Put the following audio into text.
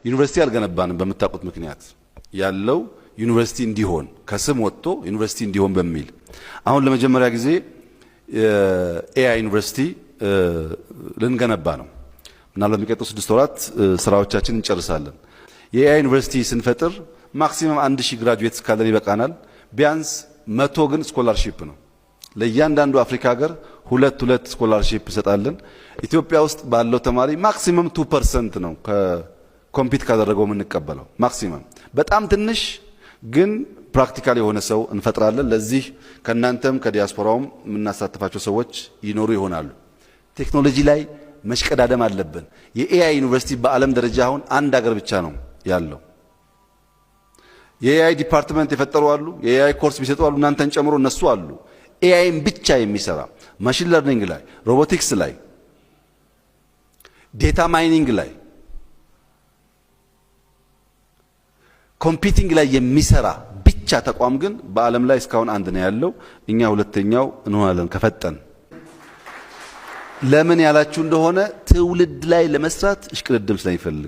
ዩኒቨርሲቲ አልገነባንም። በምታውቁት ምክንያት ያለው ዩኒቨርሲቲ እንዲሆን፣ ከስም ወጥቶ ዩኒቨርሲቲ እንዲሆን በሚል አሁን ለመጀመሪያ ጊዜ AI ዩኒቨርሲቲ ልንገነባ ነው። ምናልባት የሚቀጥሉ 6 ወራት ስራዎቻችን እንጨርሳለን። የ AI ዩኒቨርሲቲ ስንፈጥር maximum 1000 graduates ካለን ይበቃናል። ቢያንስ 100 ግን scholarship ነው። ለእያንዳንዱ አፍሪካ ሀገር ሁለት ሁለት scholarship እንሰጣለን። ኢትዮጵያ ውስጥ ባለው ተማሪ maximum 2% ነው ከ compete ካደረገው የምንቀበለው፣ maximum በጣም ትንሽ ግን practical የሆነ ሰው እንፈጥራለን። ለዚህ ከእናንተም ከዲያስፖራውም የምናሳትፋቸው ሰዎች ይኖሩ ይሆናሉ። ቴክኖሎጂ ላይ መሽቀዳደም አለብን። የ AI ዩኒቨርሲቲ በዓለም ደረጃ አሁን አንድ ሀገር ብቻ ነው ያለው። የ AI department የፈጠሩ አሉ። የ AI course የሚሰጡ አሉ። እናንተን ጨምሮ እነሱ አሉ። AI ን ብቻ የሚሰራ machine learning ላይ፣ ሮቦቲክስ ላይ፣ data mining ላይ፣ computing ላይ የሚሰራ ብቻ ተቋም ግን በዓለም ላይ እስካሁን አንድ ነው ያለው። እኛ ሁለተኛው እንሆናለን ከፈጠን። ለምን ያላችሁ እንደሆነ ትውልድ ላይ ለመስራት እሽቅድድም ስለሚፈልግ።